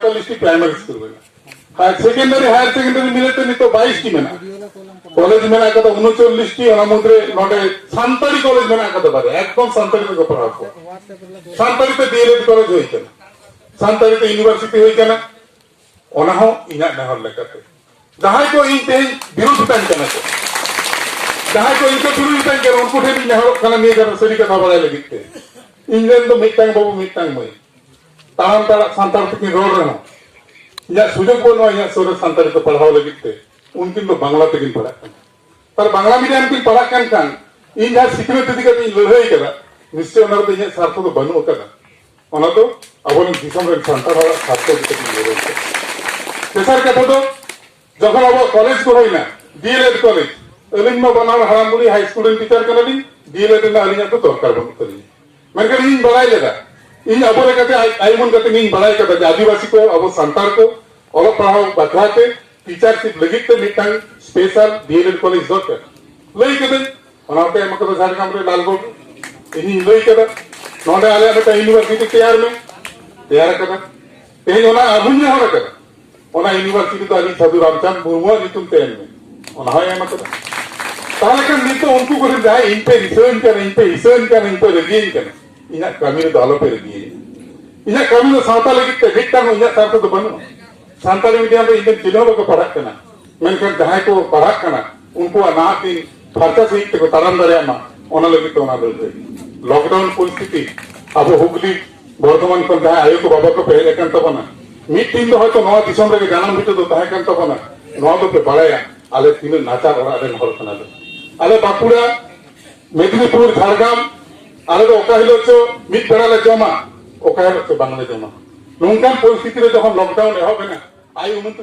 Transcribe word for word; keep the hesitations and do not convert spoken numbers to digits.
ᱯᱮᱭᱟᱞᱞᱤᱥ T primary school ᱢᱮᱱᱟᱜᱼᱟ᱾ Higher secondary, higher secondary ᱢᱤᱞᱮ ᱛᱮ ᱱᱤᱛᱚᱜ ᱵᱟᱭᱤᱥ ᱴᱤ ᱢᱮᱱᱟᱜᱼᱟ᱾ ᱠᱚᱞᱮᱡᱽ ᱢᱮᱱᱟᱜ ᱟᱠᱟᱫᱟ ᱩᱱᱩᱪᱚᱞᱞᱤᱥ ᱴᱤ, ᱚᱱᱟ ᱢᱩᱫᱽᱨᱮ ᱱᱚᱰᱮ ᱥᱟᱱᱛᱟᱲᱤ ᱠᱚᱞᱮᱡᱽ ᱢᱮᱱᱟᱜ ᱟᱠᱟᱫᱟ ᱵᱟᱨᱭᱟ, ᱮᱠᱫᱚᱢ ᱥᱟᱱᱛᱟᱲᱤ ᱛᱮᱠᱚ ᱯᱟᱲᱦᱟᱣ ᱠᱚᱣᱟ᱾ ᱥᱟᱱᱛᱟᱲᱤ ᱛᱮ ᱰᱤ ᱮᱞ ᱮᱰ ᱠᱚᱞᱮᱡᱽ ᱦᱩᱭ ᱠᱟᱱᱟ, ᱥᱟᱱᱛᱟᱲᱤ ᱛᱮ ᱤᱭᱩᱱᱤᱵᱷᱟᱨᱥᱤᱴᱤ ᱦᱩᱭ ᱠᱟᱱᱟ᱾ ᱚᱱᱟ ᱦᱚᱸ ᱤᱧᱟᱹᱜ ᱱᱮᱦᱚᱨ ᱞᱮᱠᱟᱛᱮ, ᱡᱟᱦᱟᱸᱭ ᱠᱚ ᱤᱧ ᱛᱮᱦᱮᱧ ᱵᱤᱨᱳᱫᱷ ᱛᱟᱹᱧ ᱠᱟᱱᱟ ᱠᱚ, ᱡᱟᱦᱟᱸᱭ ᱠᱚ ᱤᱧ ᱠᱚ ᱵᱤᱨᱳᱫᱷ ᱛᱟᱹᱧ ᱠᱟᱱᱟ, ᱩᱱᱠᱩ ᱴᱷᱮᱱ ᱤᱧ ᱱᱮᱦᱚᱨᱚᱜ ᱠᱟᱱᱟ ᱱᱤᱭᱟᱹ ᱠᱟᱛᱷᱟ, ᱥᱟᱹᱨᱤ ᱠᱟᱛᱷᱟ ᱵᱟᱲᱟᱭ ᱞᱟᱹᱜᱤᱫ ᱛᱮ᱾ ᱤᱧ ᱨᱮᱱ ᱫᱚ ᱢᱤᱫᱴᱟᱝ ᱵᱟᱹᱵᱩ, ᱢᱤᱫᱴᱟᱝ ᱢᱟᱹᱭ, ᱛᱟᱲᱟᱢ ᱛᱟᱲᱟᱜ ᱥᱟᱱᱛᱟᱲ ᱛᱮᱠᱤᱱ ᱨᱚᱲ ᱨᱮᱦᱚᱸ, ᱤᱧᱟᱹᱜ ᱥᱩᱡᱳᱜᱽ ᱵᱟᱹᱱᱩᱜᱼᱟ ᱤᱧᱟᱹᱜ ᱥᱩᱨ ᱨᱮ ᱥᱟᱱᱛᱟᱲᱤ ᱛᱮ ᱯᱟᱲᱦᱟᱣ ᱞᱟᱹᱜᱤᱫ ᱛᱮ᱾ ᱩᱱᱠᱤᱱ ᱫᱚ ᱵᱟᱝᱞᱟ ᱛᱮᱠᱤᱱ ᱯᱟᱲᱦᱟᱜ ᱠᱟᱱᱟ᱾ ᱟᱨ ᱵᱟᱝᱞᱟ ᱢᱤᱰᱤᱭᱟᱢ ᱠᱤᱱ ᱯᱟᱲᱦᱟᱜ ᱠᱟᱱ ᱠᱷᱟᱱ, ᱤᱧ ᱡᱟᱦᱟᱸ ᱥᱤᱠᱷᱱᱟᱹᱛ ᱤᱫᱤ ᱠᱟᱛᱮ ᱤᱧ ᱞᱟᱹᱲᱦᱟᱹᱭ ᱠᱟᱫᱟ, ᱱᱤᱥᱪᱚᱭ ᱚᱱᱟ ᱨᱮᱫᱚ ᱤᱧᱟᱹᱜ ᱥᱟᱨᱛᱷᱚ ᱫᱚ ᱵᱟᱹᱱᱩᱜ ᱟᱠᱟᱫᱟ᱾ ᱚᱱᱟ ᱫᱚ ᱟᱵᱚᱨᱮᱱ ᱫᱤᱥᱚᱢ ᱨᱮᱱ ᱥᱟᱱᱛᱟᱲ ᱦᱚᱲᱟᱜ ᱥᱟᱨᱛᱷᱚ ᱤᱫᱤ ᱠᱟᱛᱮ ᱤᱧ ᱞᱟᱹᱲᱦᱟᱹᱭ ᱠᱟᱫᱟ᱾ ᱛᱮᱥᱟᱨ ᱠᱟᱛᱷᱟ ᱫᱚ, ᱡᱚᱠᱷᱚᱱ ᱟᱵᱚᱣᱟᱜ ᱠᱚᱞᱮᱡᱽ ᱠᱚ ᱦᱩᱭᱱᱟ, ᱰᱤ ᱮᱞ ᱮᱰ ᱠᱚᱞᱮᱡᱽ, ᱟᱹᱞᱤᱧ ᱢᱟ ᱵᱟᱱᱟᱨ ᱦᱟᱲᱟᱢ ᱵᱩᱲᱦᱤ ᱦᱟᱭ ᱥᱠᱩᱞ ᱨᱮᱱ ᱴᱤᱪᱟᱨ ᱠᱟᱱᱟᱞᱤᱧ, ᱰᱤ ᱮᱞ ᱮᱰ ᱨᱮᱱᱟᱜ ᱟᱹᱞᱤᱧᱟᱜ ᱫᱚ ᱫᱚᱨᱠᱟᱨ ᱵᱟᱹᱱᱩᱜ ᱛᱟᱹᱞᱤᱧᱟ᱾ ᱢᱮᱱᱠᱷᱟᱱ ᱤᱧ ᱵᱟᱲᱟᱭ ᱞᱮᱫᱟ, ᱤᱧ ᱟᱵᱚ ᱞᱮᱠᱟᱛᱮ ᱟᱭ-, ᱟᱭ ᱩᱢᱟᱹᱱ ᱠᱟᱛᱮ ᱤᱧ ᱵᱟᱲᱟᱭ ᱠᱟᱫᱟ ᱡᱮ ᱟᱹᱫᱤᱵᱟᱹᱥᱤ ᱠᱚ, ᱟᱵᱚ ᱥᱟᱱᱛᱟᱲ ᱠᱚ ᱚᱞᱚᱜ ᱯᱟᱲᱦᱟᱣ ᱵᱟᱠᱷᱨᱟ ᱛᱮ ᱴᱤᱪᱟᱨᱥᱤᱯ ᱞᱟᱹᱜᱤᱫ ᱛᱮ ᱢᱤᱫᱴᱟᱝ ᱥᱯᱮᱥᱟᱞ ᱰᱤ ᱮᱞ ᱮᱰ ᱠᱚᱞᱮᱡᱽ ᱫᱚᱨᱠᱟᱨ᱾ ᱞᱟᱹᱭ ᱠᱟᱹᱫᱟᱹᱧ, ᱚᱱᱟ ᱦᱚᱸᱯᱮ ᱮᱢ ᱠᱟᱫᱟ ᱡᱷᱟᱲᱜᱨᱟᱢ ᱨᱮ ᱞᱟᱞᱜᱚᱲ᱾ ᱤᱧᱤᱧ ᱞᱟᱹᱭ ᱠᱟᱫᱟ, ᱱᱚᱰᱮ ᱟᱞᱮᱭᱟᱜ ᱢᱤᱫᱴᱟᱝ ᱤᱭᱩᱱᱤᱵᱷᱟᱨᱥᱤᱴᱤ ᱛᱮᱭᱟᱨ ᱢᱮ, ᱛᱮᱭᱟᱨ ᱠᱟᱫᱟ᱾ ᱛᱮᱦᱮᱧ ᱚᱱᱟ ᱟᱹᱵᱤᱱ ᱱᱮᱦᱚᱨ ᱠᱟᱫᱟ, ᱚᱱᱟ ᱤᱭᱩᱱᱤᱵᱷᱟᱨᱥᱤᱴᱤ ᱫᱚ ᱟᱹᱞᱤᱧ ᱥᱟᱹᱫᱷᱩ ᱨᱟᱢᱪᱟᱸᱫᱽ ᱢᱩᱨᱢᱩᱣᱟᱜ ᱧᱩᱛᱩᱢ ᱛᱮ ᱮᱢ ᱢᱮ, ᱚᱱᱟ ᱦᱚᱸᱭ ᱮᱢ ᱠᱟᱫᱟ᱾ ᱛᱟᱦᱚᱞᱮ ᱠᱷᱟᱱ ᱱᱤᱛᱚᱜ ᱩᱱᱠᱩ ᱠᱚᱨᱮᱱ ᱡᱟᱦᱟᱸᱭ ᱤᱧ ᱯᱮ ᱨᱤᱥᱟᱹᱧ ᱠᱟᱱᱟ, ᱤᱧ ᱯᱮ ᱦᱤᱥᱟᱹᱧ ᱠᱟᱱᱟ, ᱤᱧ ᱯᱮ ᱨᱟᱹᱜᱤᱭᱟᱹᱧ ᱠᱟᱱᱟ, ᱤᱧᱟᱹᱜ ᱠᱟᱹᱢᱤ ᱨᱮᱫᱚ ᱟᱞᱚᱯᱮ ᱨᱟᱹᱜᱤᱭᱟᱹᱧᱟ᱾ ᱤᱧᱟᱹᱜ ᱠᱟᱹᱢᱤ ᱫᱚ ᱥᱟᱶᱛᱟ ᱞᱟᱹᱜᱤᱫ ᱛᱮ ᱢᱤᱫᱴᱟᱝ ᱦᱚᱸ ᱤᱧᱟᱹᱜ ᱥᱟᱨᱛᱷᱚ ᱫᱚ ᱵᱟᱹᱱᱩᱜᱼᱟ᱾ ᱥᱟᱱᱛᱟᱲᱤ ᱢᱤᱰᱤᱭᱟᱢ ᱨᱮ ᱤᱧ ᱨᱮᱱ ᱪᱤᱞᱤ ᱦᱚᱸ ᱵᱟᱠᱚ ᱯᱟᱲᱦᱟᱜ ᱠᱟᱱᱟ, ᱢᱮᱱᱠᱷᱟᱱ ᱡᱟᱦᱟᱸᱭ ᱠᱚ ᱯᱟᱲᱦᱟᱜ ᱠᱟᱱᱟ ᱩᱱᱠᱩᱣᱟᱜ ᱱᱟᱦᱟᱜ ᱫᱤᱱ ᱯᱷᱟᱨᱪᱟ ᱥᱟᱺᱦᱤᱡ ᱛᱮᱠᱚ ᱛᱟᱲᱟᱢ ᱫᱟᱲᱮᱭᱟᱜ ᱢᱟ, ᱚᱱᱟ ᱞᱟᱹᱜᱤᱫ ᱛᱮ ᱚᱱᱟ ᱞᱟᱹᱲᱦᱟᱹᱭ᱾ ᱞᱚᱠᱰᱟᱣᱩᱱ ᱯᱚᱨᱤᱥᱛᱷᱤᱛᱤ, ᱟᱵᱚ ᱦᱩᱜᱽᱞᱤ ᱵᱚᱨᱫᱷᱚᱢᱟᱱ ᱠᱷᱚᱱ ᱡᱟᱦᱟᱸᱭ ᱟᱭᱳ ᱠᱚ ᱵᱟᱵᱟ ᱠᱚ ᱯᱮ ᱦᱮᱡ ᱟᱠᱟᱱ ᱛᱟᱵᱚᱱᱟ, ᱢᱤᱫ ᱫᱤᱱ ᱫᱚ ᱦᱚᱭᱛᱚ ᱱᱚᱣᱟ ᱫᱤᱥᱚᱢ ᱨᱮᱜᱮ ᱡᱟᱱᱟᱢ ᱵᱷᱤᱴᱟᱹ ᱫᱚ ᱛᱟᱦᱮᱸ ᱠᱟᱱ ᱛᱟᱵᱚᱱᱟ, ᱱᱚᱣᱟ ᱫᱚᱯᱮ ᱵᱟᱲᱟᱭᱟ ᱟᱞᱮ ᱛᱤᱱᱟᱹᱜ ᱱᱟᱪᱟᱨ ᱚᱲᱟᱜ ᱨᱮᱱ ᱦᱚᱲ ᱠᱟᱱᱟᱞᱮ᱾ ᱟᱞᱮ ᱵᱟᱸᱠᱩᱲᱟ, ᱢᱮᱫᱤᱱᱤᱯᱩᱨ, ᱡᱷᱟᱲᱜᱨᱟᱢ, ᱟᱞᱮ ᱫᱚ ᱚᱠᱟ ᱦᱤᱞᱳᱜ ᱪᱚ ᱢᱤᱫ ᱵᱮᱲᱟ ᱞᱮ ᱡᱚᱢᱟ, ᱚᱠᱟ ᱦᱤᱞᱳᱜ ᱪᱚ ᱵᱟᱝᱞᱮ ᱡᱚᱢᱟ᱾ ᱱᱚᱝᱠᱟᱱ ᱯᱚᱨᱤᱥᱛᱷᱤᱛᱤ ᱨᱮ ᱡᱚᱠᱷᱚᱱ ᱞᱚᱠᱰᱟᱣᱩᱱ ᱮᱦᱚᱵ ᱮᱱᱟ, ᱟᱭ ᱩᱢᱟᱹᱱ ᱛᱮ